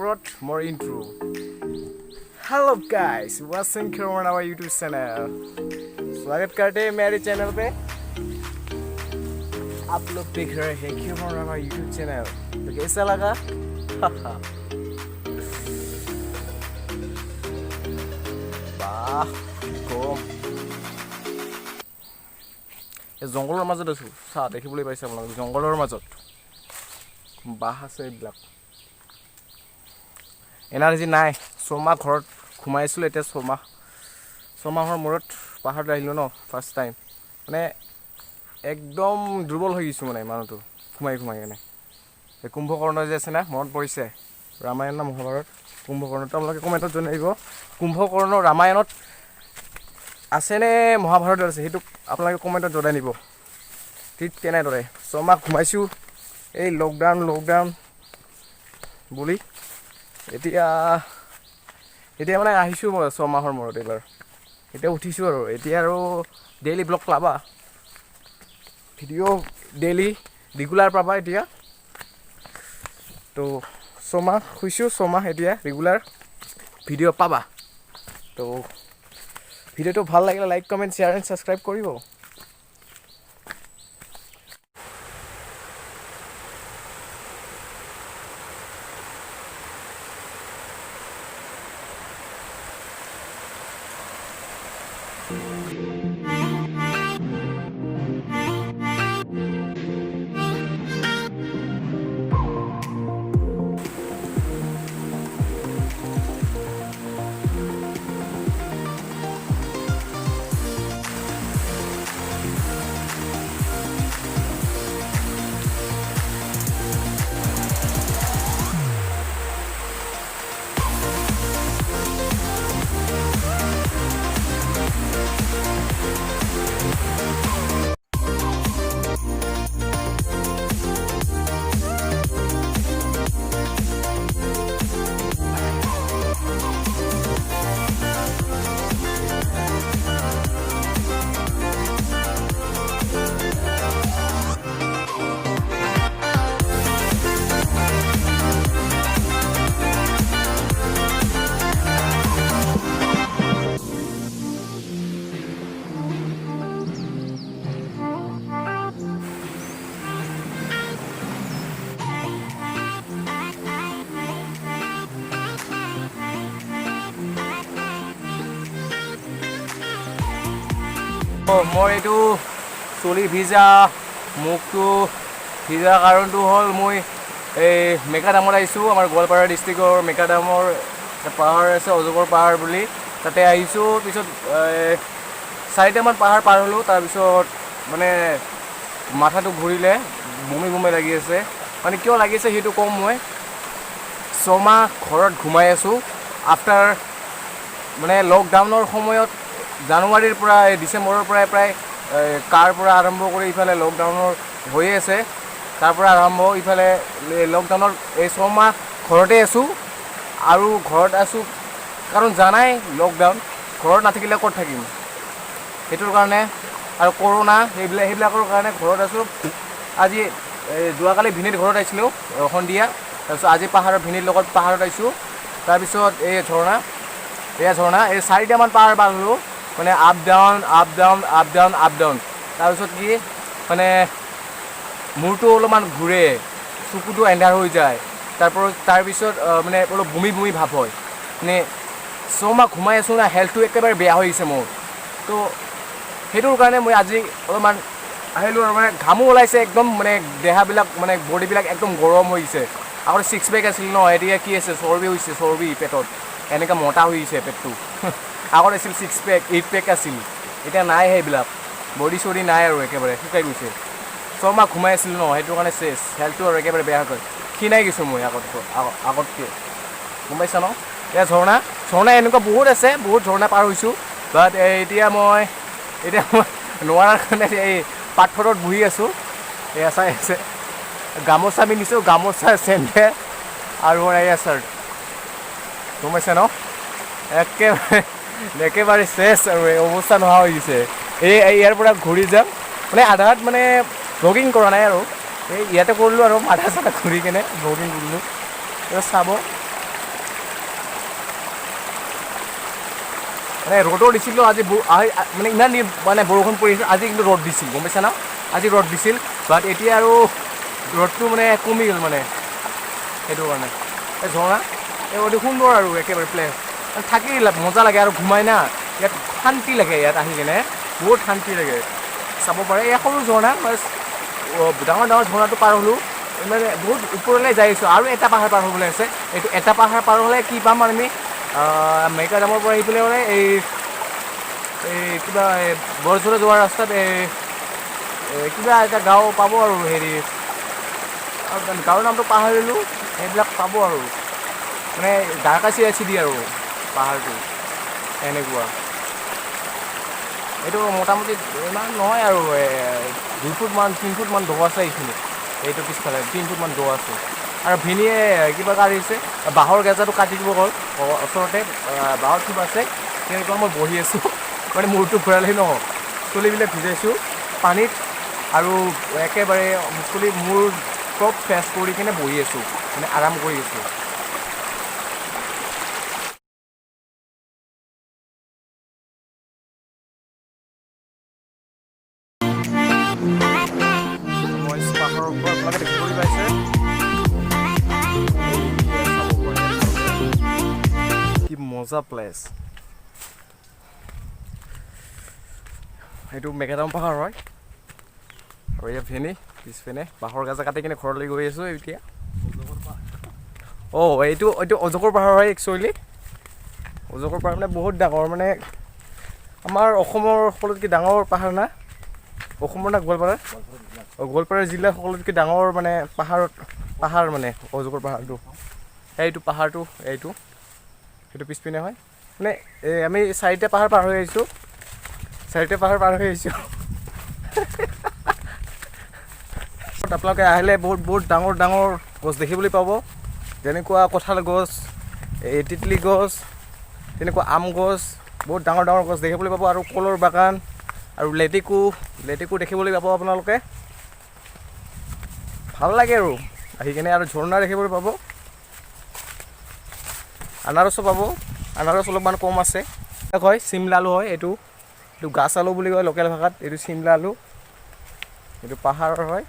ওপৰত মোৰ intro. Hello guys, Wasim Kherwan our YouTube channel. स्वागत करते हैं मेरे चैनल पे। आप लोग देख रहे हैं खेरवान राभा यूट्यूब चैनल। तो कैसा लगा? বাহ, কি গৰম! এই জংঘলৰ মাজত আছোঁ। চাহ দেখিবলৈ পাইছে আপোনালোকে, জংঘলৰ মাজত বাঁহ আছে এইবিলাক। এনাৰ্জি নাই। 6 মাহ ঘৰত সোমাইছিলোঁ, এতিয়া 6 মাহৰ মূৰত পাহাৰত আহিলোঁ ন ফাৰ্ষ্ট টাইম। মানে একদম দুৰ্বল হৈ গৈছোঁ, মানে মানুহটো সোমাই সোমাই কেনে। এই কুম্ভকৰ্ণ যে আছে না, মনত পৰিছে ৰামায়ণ না মহাভাৰত কুম্ভকৰ্ণ? আপোনালোকে কমেণ্টত জনাই দিব, কুম্ভকৰ্ণ ৰামায়ণত আছেনে মহাভাৰতত আছে, সেইটো আপোনালোকে কমেণ্টত জনাই দিব। ঠিক তেনেদৰে 6 মাহ সোমাইছোঁ এই লকডাউন লকডাউন বুলি। এতিয়া এতিয়া মানে আহিছোঁ মই 6 মাহৰ মূৰত এইবাৰ। এতিয়া উঠিছোঁ আৰু এতিয়া আৰু ডেইলি ব্লগ পাবা, ভিডিঅ' ডেইলি ৰেগুলাৰ পাবা এতিয়া। তো 6 মাহ শুইছোঁ, 6 মাহ এতিয়া ৰেগুলাৰ ভিডিঅ' পাবা। তো ভিডিঅ'টো ভাল লাগিলে like, comment, share and subscribe কৰিব। অঁ, মই এইটো চুলি ভিজা, মুখটো ভিজা কাৰণটো হ'ল মই এই মেকাডামত আহিছোঁ। আমাৰ গোৱালপাৰা ডিষ্ট্ৰিক্টৰ মেকাডামৰ এটা পাহাৰ আছে, অজগৰ পাহাৰ বুলি, তাতে আহিছোঁ। পিছত চাৰিটামান পাহাৰ পাৰ হ'লোঁ, তাৰপিছত মানে মাথাটো ঘূৰিলে, বমি বমি লাগি আছে। মানে কিয় লাগিছে সেইটো ক'ম মই। 6 মাহ ঘৰত ঘুমাই আছোঁ। আফটাৰ মানে লকডাউনৰ সময়ত জানুৱাৰীৰ পৰা, এই ডিচেম্বৰৰ পৰাই প্ৰায় কাৰ পৰা আৰম্ভ কৰি ইফালে লকডাউনৰ হৈয়ে আছে, তাৰ পৰা আৰম্ভ ইফালে লকডাউনৰ এই 6 মাহ ঘৰতে আছোঁ। আৰু ঘৰত আছোঁ কাৰণ জানাই, লকডাউন, ঘৰত নাথাকিলে ক'ত থাকিম? সেইটোৰ কাৰণে আৰু কৰোণা সেইবিলাকৰ কাৰণে ঘৰত আছোঁ। আজি এই যোৱাকালি ভিনীৰ ঘৰত আহিছিলোঁ সন্ধিয়া। তাৰপিছত আজি পাহাৰত ভিনীৰ লগত পাহাৰত আহিছোঁ। তাৰপিছত এই ঝৰ্ণা, এয়া ঝৰ্ণা। এই চাৰিটামান পাহাৰ পাৰ হ'লোঁ, মানে up down, up down, up down, up down. তাৰপিছত কি মানে মূৰটো অলপমান ঘূৰে, চকুটো এন্ধাৰ হৈ যায়, তাৰপিছত মানে অলপ বমি বমি ভাৱ হয়। মানে 6 মাহ ঘুমাই আছোঁ না, হেল্থটো একেবাৰে বেয়া হৈ গৈছে মোৰ। তো সেইটোৰ কাৰণে মই আজি অলপমান আহিলোঁ আৰু মানে ঘামো ওলাইছে একদম, মানে দেহাবিলাক, মানে বডিবিলাক একদম গৰম হৈ গৈছে। আগতে ছিক্স পেক আছিল ন, এতিয়া কি আছে? চৰ্বি হৈছে, চৰ্বি পেটত, এনেকৈ মোটা হৈ গৈছে পেটটো। আগত আছিল ছিক্স পেক, এইট পেক আছিল, এতিয়া নাই সেইবিলাক। বডি চডি নাই আৰু, একেবাৰে শুকাই গৈছে। 6 মাহ ঘুমাই আছিলোঁ ন, সেইটো কাৰণে চেচ, হেল্থটো আৰু একেবাৰে বেয়া হৈ গ'ল। ক্ষীণাই গৈছোঁ মই আগতকৈ, গম পাইছা ন? এতিয়া ঝৰ্ণা, ঝৰ্ণা এনেকুৱা বহুত আছে, বহুত ঝৰ্ণা পাৰ হৈছোঁ। বাট এতিয়া মই নোৱাৰাৰ কাৰণে এই পাথৰত বহি আছোঁ। এয়া চাই আছে, গামোচা পিন্ধিছোঁ, গামোচা, চেণ্ডেল আৰু এয়া চাৰ্ট, গম পাইছে ন? একেবাৰে একেবাৰে চেচ আৰু, এই অৱস্থা নোহোৱা হৈ গৈছে। এই ইয়াৰ পৰা ঘূৰি যাম। মানে আধাত মানে ভ্লগিং কৰা নাই আৰু এই ইয়াতে কৰিলোঁ আৰু মাথা চাথা ঘূৰি কেনে ভ্লগিং কৰিলোঁ। চাব। মানে ৰ'দো দিছিলোঁ আজি, মানে ইমান দিন মানে বৰষুণ পৰিছিল, আজি কিন্তু ৰ'দ দিছিল, গম পাইছা ন? আজি ৰ'দ দিছিল, বাট এতিয়া আৰু ৰ'দটো মানে কমি গ'ল, মানে সেইটো কাৰণে। এই ঝৰ্ণা এই অতি সুন্দৰ আৰু একেবাৰে প্লেচ, থাকি মজা লাগে আৰু ঘুমাই না ইয়াত শান্তি লাগে, ইয়াত আহি কিনে বহুত শান্তি লাগে। চাব পাৰে, এয়া সৰু ঝৰ্ণা, বাছ ডাঙৰ ডাঙৰ ঝৰ্ণাটো পাৰ হ'লোঁ, মানে বহুত ওপৰলৈ যাই আছোঁ। আৰু এটা পাহাৰ পাৰ হ'বলৈ আছে, এইটো এটা পাহাৰ পাৰ হ'লে কি পাম আমি? মেকাদামৰ পৰা আহি পেলাই মানে এই কিবা এই বৰঝোৰা যোৱাৰ ৰাস্তাত এই কিবা এটা গাঁও পাব আৰু, হেৰি গাঁৱৰ নামটো পাহৰিলোঁ, সেইবিলাক পাব আৰু, মানে দ্বাৰকা চিডি আৰু পাহাৰটো এনেকুৱা। এইটো মোটামুটি ইমান নহয় আৰু, 2 ফুটমান 3 ফুটমান দ আছে এইখিনিত, এইটো পিছফালে 3 ফুটমান দ আছে। আৰু ভিনিয়ে কিবা কাঢ়িছে, বাঁহৰ গেজাটো কাটি দিব গ'ল, ওচৰতে বাঁহৰ থোপ আছে, তেনেকুৱা মই বহি আছোঁ, মানে মূৰটো ঘূৰালেই নহওক, চুলিবিলাক ভিজাইছোঁ পানীত আৰু একেবাৰে চুলি মূৰ চব ফ্ৰেছ কৰি কিনে বহি আছোঁ, মানে আৰাম কৰি আছোঁ। মই পাহাৰৰ ওপৰত আপোনালোকে দেখিবলৈ পাইছে, কি মজা প্লেচ। এইটো মেঘাদাম পাহাৰ হয়। আৰু ইয়াত ভেনি পিছপিনে বাঁহৰ গাজা কাটি কিনে ঘৰলৈ গৈ আছোঁ এতিয়া। অ' এইটো এইটো অজগৰ পাহাৰ হয় একচুৱেলি। অজগৰ পাহাৰ মানে বহুত ডাঙৰ, মানে আমাৰ অসমৰ সকলোতকৈ ডাঙৰ পাহাৰ না, অসমৰ না গোৱালপাৰাৰ? অ' গোৱালপাৰা জিলাৰ সকলোতকৈ ডাঙৰ মানে পাহাৰ মানে অজগৰ পাহাৰটো। সেইটো পাহাৰটো এইটো সেইটো পিছপিনে হয়। মানে এই আমি চাৰিটা পাহাৰ পাৰ হৈ আহিছোঁ, চাৰিটা পাহাৰ পাৰ হৈ আহিছোঁ। আপোনালোকে আহিলে বহুত বহুত ডাঙৰ ডাঙৰ গছ দেখিবলৈ পাব, যেনেকুৱা কঁঠাল গছ, এই তিতলি গছ, তেনেকুৱা আম গছ, বহুত ডাঙৰ ডাঙৰ গছ দেখিবলৈ পাব। আৰু কলৰ বাগান আৰু লেটেকু, লেটেকু দেখিবলৈ পাব আপোনালোকে। ভাল লাগে আৰু আহি কিনে। আৰু ঝৰ্ণা দেখিবলৈ পাব, আনাৰসো পাব, আনাৰস অলপমান কম আছে। হয় চিমলা আলু হয়, এইটো এইটো গাছ আলু বুলি কয় লোকেল ভাষাত, এইটো চিমলা আলু। এইটো পাহাৰৰ হয়,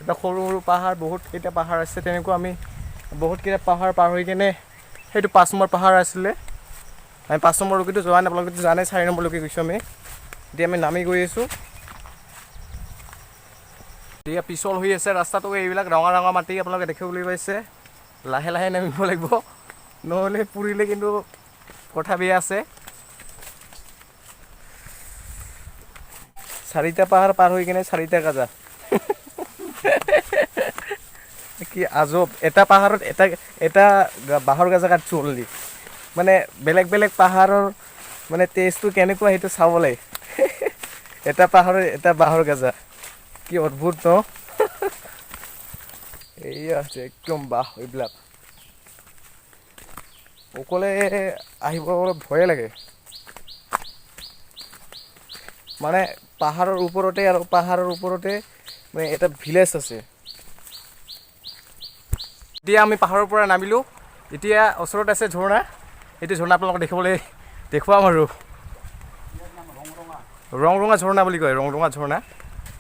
এটা সৰু সৰু পাহাৰ, বহুত কেইটা পাহাৰ আছে তেনেকুৱা। আমি বহুত কেইটা পাহাৰ পাৰ হৈ কিনে সেইটো 5 নম্বৰ পাহাৰ আছিলে, আমি 5 নম্বৰলৈকেতো যোৱা নাই, আপোনালোকেতো জানে 4 নম্বৰলৈকে গৈছোঁ আমি। এতিয়া আমি নামি গৈ আছোঁ। এতিয়া পিছল হৈ আছে ৰাস্তাটো, এইবিলাক ৰঙা ৰঙা মাটি আপোনালোকে দেখিবলৈ পাইছে। লাহে লাহে নামিব লাগিব, নহ'লে পুৰিলে কিন্তু কথা বেয়া আছে। চাৰিটা পাহাৰ পাৰ হৈ কিনে চাৰিটা গাজা, কি আজব। এটা পাহাৰত এটা এটা বাঁহৰ গাজা কাটছোঁ অলৰেডি, মানে বেলেগ বেলেগ পাহাৰৰ মানে টেষ্টটো কেনেকুৱা সেইটো চাবলৈ। এটা পাহাৰৰ এটা বাঁহৰ গাজা, কি অদ্ভুত ন। এইয়া আছে একদম বাঁহ এইবিলাক, অকলে আহিব অলপ ভয়ে লাগে, মানে পাহাৰৰ ওপৰতে আৰু পাহাৰৰ ওপৰতে মানে এটা ভিলেজ আছে। এতিয়া আমি পাহাৰৰ পৰা নামিলোঁ, এতিয়া ওচৰত আছে ঝৰ্ণা, এইটো ঝৰ্ণা আপোনালোকক দেখুৱাম আৰু। ৰংৰঙা ঝৰ্ণা বুলি কয়, ৰংৰঙা ঝৰ্ণা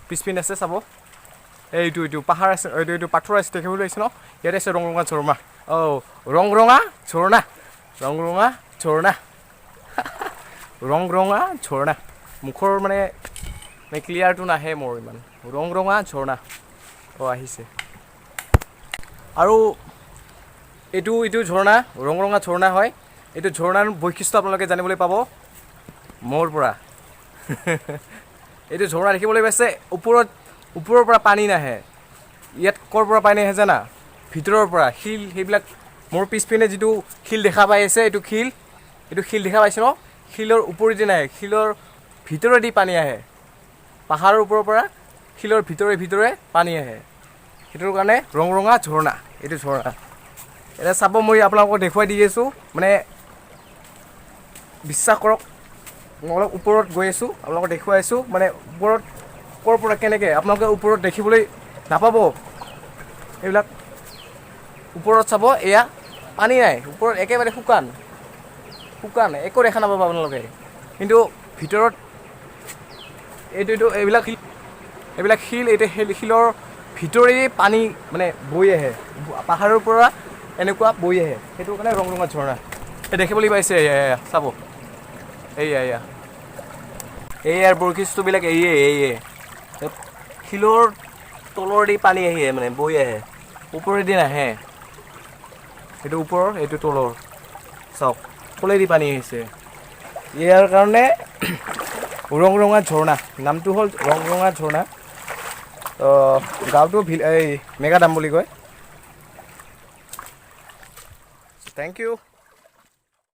পিছপিনে আছে চাব। এইটো এইটো পাহাৰ আছে, এইটো এইটো পাথৰ আছে দেখিবলৈ পাইছে ন, ইয়াতে আছে ৰংৰঙা ঝৰ্ণা। অ' ৰংৰঙা ঝৰ্ণা, ৰংৰঙা ঝৰ্ণা, ৰংৰঙা ঝৰ্ণা। মুখৰ মানে ক্লিয়াৰটো নাহে মোৰ ইমান। ৰংৰঙা ঝৰ্ণা, অ' আহিছে। আৰু এইটো এইটো ঝৰ্ণা ৰংৰঙা ঝৰ্ণা হয়। এইটো ঝৰ্ণাৰ বৈশিষ্ট্য আপোনালোকে জানিবলৈ পাব মোৰ পৰা। এইটো ঝৰ্ণা দেখিবলৈ পাইছে, ওপৰৰ পৰা পানী নাহে, ইয়াত ক'ৰ পৰা পানী আহে জানা? ভিতৰৰ পৰা শিল, সেইবিলাক মোৰ পিছপিনে যিটো শিল দেখা পাই আছে, এইটো শিল, এইটো শিল দেখা পাইছে ন, শিলৰ ওপৰেদি নাহে, শিলৰ ভিতৰেদি পানী আহে। পাহাৰৰ ওপৰৰ পৰা শিলৰ ভিতৰে ভিতৰে পানী আহে, সেইটোৰ কাৰণে ৰংৰঙা ঝৰ্ণা এইটো ঝৰ্ণা। এতিয়া চাব, মই আপোনালোকক দেখুৱাই দি আছোঁ, মানে বিশ্বাস কৰক, মই অলপ ওপৰত গৈ আছোঁ, আপোনালোকক দেখুৱাই আছোঁ, মানে ওপৰত ক'ৰ পৰা কেনেকৈ আপোনালোকে ওপৰত দেখিবলৈ নাপাব এইবিলাক। ওপৰত চাব, এয়া পানী নাই, ওপৰত একেবাৰে শুকান। শুকান, একো দেখা নাপাব আপোনালোকে। কিন্তু ভিতৰত এইটো এইবিলাক শিল, এইবিলাক শিল, এইটো শিলৰ ভিতৰেদি পানী মানে বৈ আহে, পাহাৰৰ পৰা এনেকুৱা বৈ আহে। সেইটো কাৰণে ৰংৰঙা ঝৰ্ণা। এই দেখিবলৈ পাইছে, এয়া এয়া চাব, এয়া এয়া এইয়াৰ বৈশিষ্ট্যবিলাক এইয়ে এইয়ে শিলৰ তলৰেদি পানী আহি মানে বৈ আহে, ওপৰেদি নাহে। এইটো ওপৰৰ, এইটো তলৰ। চাওক, তলেদি পানী আহিছে। ইয়াৰ কাৰণে ৰংৰঙা ঝৰ্ণা, নামটো হ'ল ৰংৰঙা ঝৰ্ণা। তো গাঁৱটো এই মেগাদাম বুলি কয়। Thank you.